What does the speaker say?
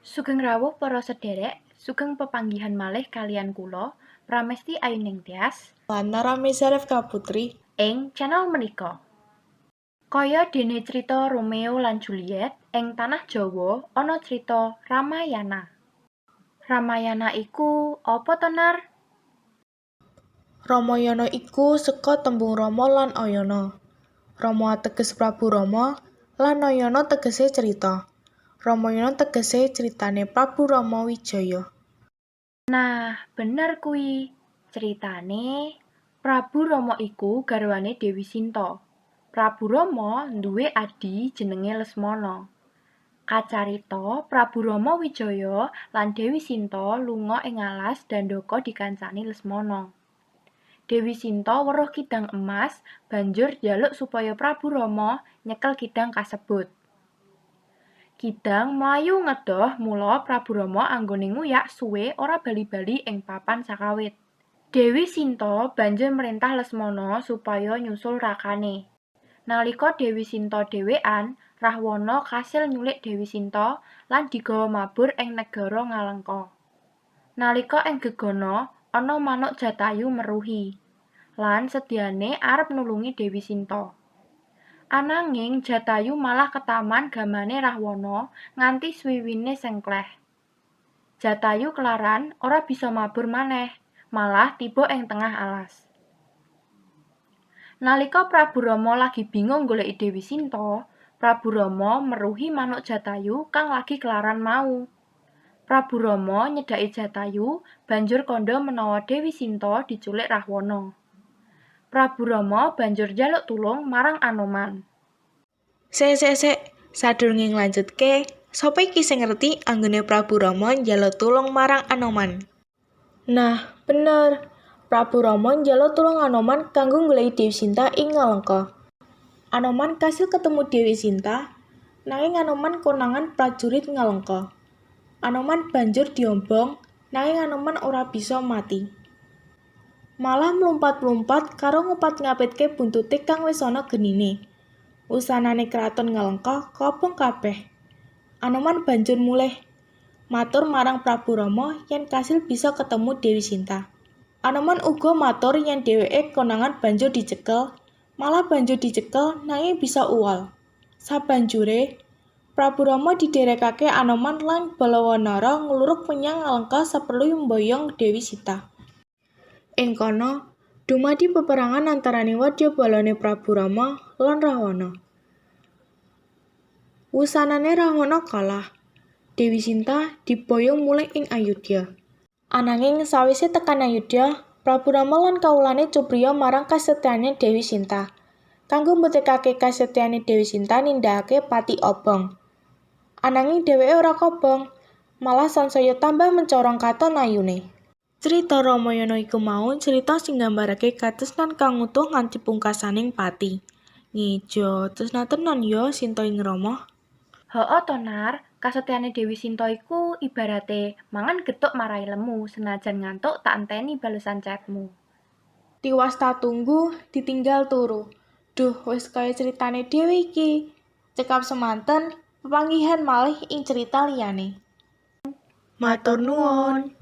Sugeng rawuh para sedherek, sugeng pepanggihan malih kaliyan kula, Pramesti Ayuningtyas, Lan Naramesa Rifka Putri ing channel menika. Kaya dene crita Romeo lan Juliet, ing tanah Jawa ana crita Ramayana. Ramayana iku apa to, Nar? Ramayana iku seka tembung Rama lan Ayana. Rama ateges Prabu Rama lan Ayana tegese crita. Ramayana tegese critane Prabu Rama Wijaya. Nah, bener kuwi. Critane Prabu Rama iku garwane Dewi Sinta. Prabu Rama nduwe adhi jenenge Lesmana. Kacarita Prabu Rama Wijaya lan Dewi Sinta lunga ing alas Dandaka dikancani Lesmana. Dewi Sinta weruh kidang emas banjur njaluk supaya Prabu Rama nyekel kidang kasebut. Kidang mlayu ngedoh mula Prabu Rama anggone nguyak suwe ora bali-bali ing papan sakawit. Dewi Sinta banjur mrentah Lesmana supaya nyusul rakane. Nalika Dewi Sinta dhewean, Rahwana kasil nyulik Dewi Sinta lan digawa mabur ing negara Ngalengka. Nalika ing gegana ana manuk Jatayu meruhi lan sedyane arep nulungi Dewi Sinta. Ananging Jatayu malah ketaman gamane Rahwana nganti swiwine sengkleh. Jatayu kelaran ora bisa mabur maneh, malah tiba ing tengah alas. Nalika Prabu Rama lagi bingung nggoleki Dewi Sinta, Prabu Rama meruhi manuk Jatayu kang lagi kelaran mau. Prabu Rama nyedhaki Jatayu banjur kandha menawa Dewi Sinta diculik Rahwana. Prabu Rama banjur njaluk tulung marang Anoman. Sek sek sek, sadurunge nglanjutke, sapa iki sing ngerti anggone Prabu Rama njaluk tulung marang Anoman? Nah, bener. Prabu Rama njaluk tulung Anoman kanggo nggoleki Dewi Sinta ing Ngalengka. Anoman kasil ketemu Dewi Sinta, nanging Anoman konangan prajurit Ngalengka. Anoman banjur diombong, nanging Anoman ora bisa mati. Malah mlumpat-mlumpat karo ngupat-ngapitke buntute kang wis ana genine. Wusanane kraton Ngalengka kobong kabeh. Anoman banjur mulih, matur marang Prabu Rama yen kasil bisa ketemu Dewi Sinta. Anoman uga matur yen dheweke konangan banjur dicekel, malah banjur dicekel nanging bisa uwal. Sabanjure, Prabu Rama didherekake Anoman lan bala wanara nglurug menyang Ngalengka saperlu mboyong Dewi Sinta. Ing kono, dumadi peperangan antarane wadyabalane Prabu Rama lan Rahwana. Wusanane Rahwana kalah. Dewi Sinta diboyong mulih ing Ayodya. Ananging sawise tekan Ayodya, Prabu Rama lan kawulane cupriya marang kasetyane Dewi Sinta. Kanggo mbuktekake kasetyane Dewi Sinta nindakake pati obong. Ananging dheweke ora kobong, malah sansaya tambah mencorong katon ayune. Crita Ramayana iku mau crita sing nggambarake katresnan kang utuh nganti pungkasaning pati. Ngejo, tresna tenan ya Sinta ing Rama. Hooh to, Nar, kasetyane Dewi Sinta iku ibarate mangan gethuk marai lemu senajan ngantuk tak enteni balesan chatmu. Tiwas tak tunggu, ditinggal turu. Duh, wis kaya critane dhewe iki. Cekap semanten, pepanggihan malih ing cerita liyane. Matur nuwun.